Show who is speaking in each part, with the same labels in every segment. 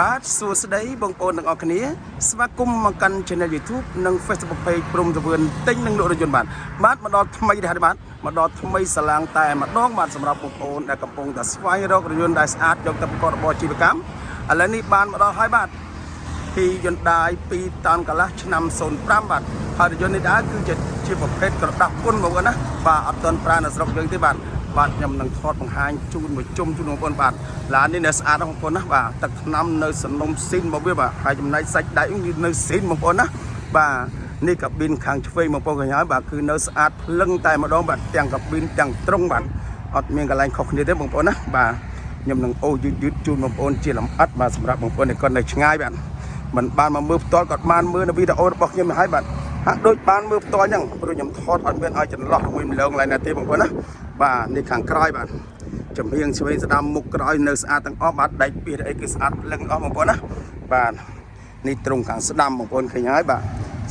Speaker 1: បាទសួស្តីបងប្អូនទាំងអស់គ្នាស្វាគមន៍មកកាន់ Channel YouTube និង Facebook Page ព្រំទវឿនទិញនិងលក់រថយន្តបាទបាទមកដល់ថ្មីដែរបាទមកដល់ថ្មីសាឡាងតែម្ដងបាទសម្រាប់បងប្អូនដែលកំពុងតែស្វែងរករថយន្តដែលស្អាតយកទៅប្រកបរបរជីវកម្មឥឡូវនេះបានមកដល់ហើយបាទ ពី Hyundai 2តោនកន្លះឆ្នាំ05បាទហើយរថយន្តនេះដែរគឺជាជាប្រភេទក្រដាស់ពុនបងប្អូនណាបាទអត់ទាន់ប្រើនៅស្រុកយើងទេបាទបាទខ្ញុំនឹងថតបង្ហាញជូនមួយជុំជូនបងប្អូនបាទឡាននេះនៅស្អាតណាស់បងប្អូនណាបាទទឹកថ្នាំនៅសនំស៊ីនមកវាបាទហើយចំណែកសាច់ដែកនៅស៊ីនបងប្អូនណាបាទនេះកាប៊ីនខាងឆ្វេងបងប្អូនឃើញហើយបាទគឺនៅស្អាតភ្លឹងតែម្ដងបាទទាំងកាប៊ីនទាំងត្រង់បាទអត់មានកន្លែងខុសគ្នាទេបងប្អូនណាបាទខ្ញុំនឹងអូយឺតយឺតជូនបងប្អូនជាលំអិតបាទសម្រាប់បងប្អូនដែលគាត់នៅឆ្ងាយបាទ មិនបានមកមើលផ្ទាល់គាត់បានមើលនៅវីដេអូរបស់ខ្ញុំហើយបាទហាក់ដូចបានមើលផ្ទាល់អញ្ចឹងព្រោះខ្ញុំថតអត់មានឲ្យចន្លោះមួយម្លងឡើយណាទេបងប្អូនណាបាទនេះខាងក្រោយបាទចំហៀងឆ្វេងស្ដាំមុខក្រោយនៅស្អាតទាំងអស់បាទដែកពីរអីគឺស្អាតភ្លឹងអស់បងប្អូនណាបាទនេះត្រង់ខាងស្ដាំបងប្អូនឃើញហើយបាទ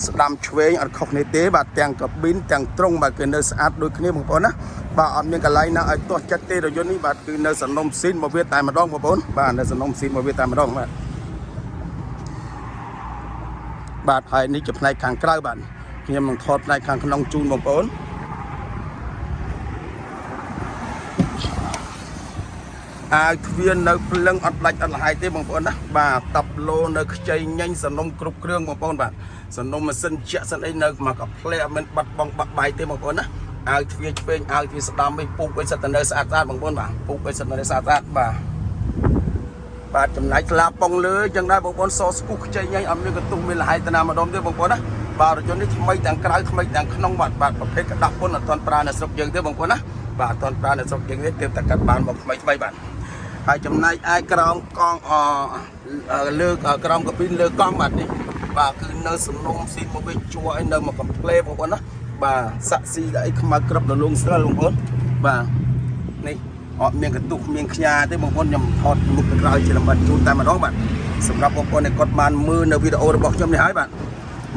Speaker 1: ស្ដាំឆ្វេងអត់ខុសនេះទេបាទទាំងកាប៊ីនទាំងត្រង់បាទគឺនៅស្អាតដូចគ្នាបងប្អូនណាបាទអត់មានកន្លែងណាឲ្យទាស់ចិត្តទេរថយន្តនេះបាទគឺនៅសនំស៊ីនមកវាតែម្ដងបងប្អូនបាទនៅសនំស៊ីនមកវាតែម្ដងបាទ បាទហើយនេះជាផ្នែកខាងក្រៅបាទខ្ញុំនឹងថតផ្នែកខាងក្នុងជូនបងប្អូនអាវទ្វារនៅភ្លឹងអត់ផ្លាច់អត់លហើយទេបងប្អូនណាបាទតាប់ឡូនៅខ្ចីញញសនំគ្រប់គ្រឿងបងប្អូនបាទសនំម៉ាស៊ីនជាក់សិនអីនៅមកកាផ្លែអត់មានបាត់បងបាក់បាយទេបងប្អូនណាអាវទ្វារឆ្វេងអាវទ្វារស្ដាំឯពូកអីសិតតែនៅស្អាតស្អាតបងប្អូនបាទពូកអីសិតតែនៅស្អាតស្អាតបាទបាទចំណែកក្លាប៉ុងលើចឹងដែរបងប្អូនសស្ពុះខ្ចីញញអត់មានកន្ទុះមានលហើយតាណាម្ដុំទេបងប្អូនណាបាទរថយន្តនេះថ្មីទាំងក្រៅថ្មីទាំងក្នុងបាទបាទប្រភេទក្តាស់ពុនអត់ទាន់ប្រើនៅស្រុកយើងទេបងប្អូនណាបាទអត់ទាន់ប្រើនៅស្រុកយើងទេទើបតែកាត់បានមកថ្មីថ្មីបាទហើយចំណែកឯក្រោមកង់អលើក្រោមកាប៊ីនលើកង់បាទនេះបាទគឺនៅសំណុំស៊ីមកវិញជួអីនៅមកកំផ្លេបងប្អូនណាបាទសាក់ស៊ីអីខ្មៅក្រឹបរលងស្រិលបងប្អូនបាទនេះអត់មានកន្ទុះមានខ្យាទេបងប្អូនខ្ញុំថតមុខទៅក្រោយជាលំអិតជូនតែម្ដងបាទសម្រាប់បងប្អូនដែលគាត់បានមើលនៅវីដេអូរបស់ខ្ញុំនេះហើយបាទ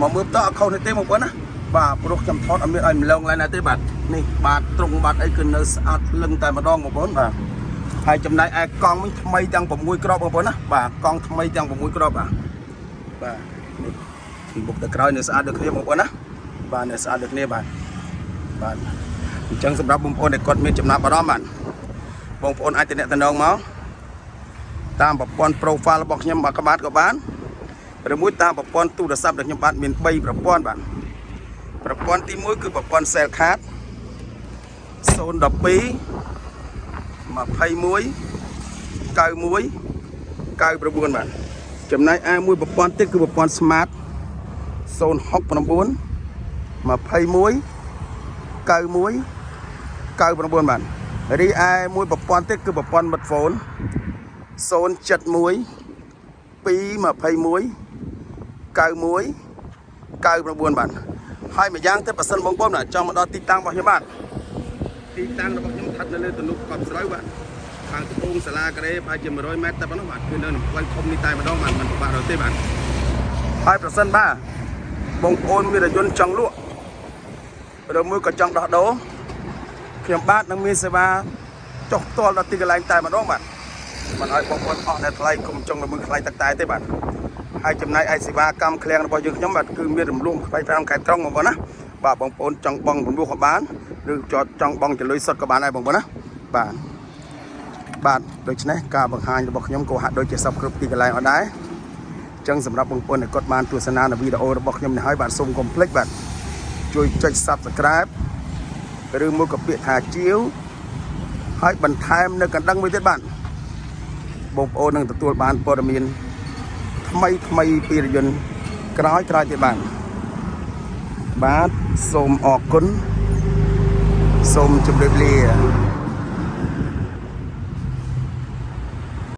Speaker 1: មកមើលតអត់ខុសនេះទេបងប្អូនណាបាទព្រោះខ្ញុំថតអត់មានឲ្យម្លងឡើយណាទេបាទនេះបាទត្រង់បាទអីគឺនៅស្អាតភ្លឹងតែម្ដងបងប្អូនបាទហើយចំណែកឯកង់វិញថ្មីទាំង6គ្រាប់បងប្អូនណាបាទកង់ថ្មីទាំង6គ្រាប់បាទបាទនេះពីមុខទៅក្រោយនៅស្អាតដូចគ្នាបងប្អូនណាបាទនៅស្អាតដូចគ្នាបាទបាទអញ្ចឹងសម្រាប់បងប្អូនដែលគាត់មានចំណាប់អារម្មណ៍បាទបងប្អូនអាចទំនាក់ទំនងមកតាមប្រព័ន្ធ profile របស់ខ្ញុំបាទក្បាទក៏បានឬមួយតាមប្រព័ន្ធទូរស័ព្ទដែលខ្ញុំបាទមាន3ប្រព័ន្ធបាទប្រព័ន្ធទី1គឺប្រព័ន្ធ Cellcard 012 21 91 99បាទចំណែកឯមួយប្រព័ន្ធទៀតគឺប្រព័ន្ធ Smart 069 21 91 99បាទរីឯមួយប្រព័ន្ធទៀតគឺប្រព័ន្ធ Smartphone 071 221 91 99បាទហើយម្យ៉ាងទៀតបើសិនបងប្អូនណាចង់មកដល់ទីតាំងរបស់ខ្ញុំបាទទីតាំងរបស់ខ្ញុំស្ថិតនៅលើទំនប់កប់ស្រូវបាទខាងត្បូងសាលាការ៉េប្រហែលជា100ម៉ែត្រតែប៉ុណ្ណោះបាទគឺនៅក្នុងផ្លូវធំនេះតែម្ដងបាទមិនពិបាករកទេបាទហើយប្រសិនបាទបងប្អូនមានរថយន្តចង់លក់ឬមួយក៏ចង់ដោះដូរខ្ញុំបាទនឹងមានសេវាចុះផ្ទាល់ដល់ទីកន្លែងតែម្ដងបាទមិនឲ្យបងប្អូនអស់នៅថ្លៃគុំចុងល្មើថ្លៃទឹកតែទេបាទហើយចំណែកឯសេវាកម្មឃ្លាំងរបស់យើងខ្ញុំបាទគឺមានរំលោះ25ខែត្រង់បងប្អូនណាបាទបងប្អូនចង់បង់រំលោះក៏បានឬចតចង់បង់ចលុយសុទ្ធក៏បានដែរបងប្អូនណាបាទបាទដូច្នេះការបង្ហាញរបស់ខ្ញុំក៏ហាក់ដូចជាសពគ្រប់ទីកន្លែងអត់ដែរអញ្ចឹងសម្រាប់បងប្អូនដែលគាត់បានទស្សនានៅវីដេអូរបស់ខ្ញុំនេះហើយបាទសូមកុំភ្លេចបាទជួយចុច Subscribe ឬមួយក៏ពាក្យថាជាវហើយបន្ថែមនៅកណ្ដឹងមួយទៀតបាទបងប្អូននឹងទទួលបានព័ត៌មានថ្មីថ្មីពីរថយន្តក្រោយក្រោយទៀតបាទបាទសូមអរគុណសូមជម្រាបលា។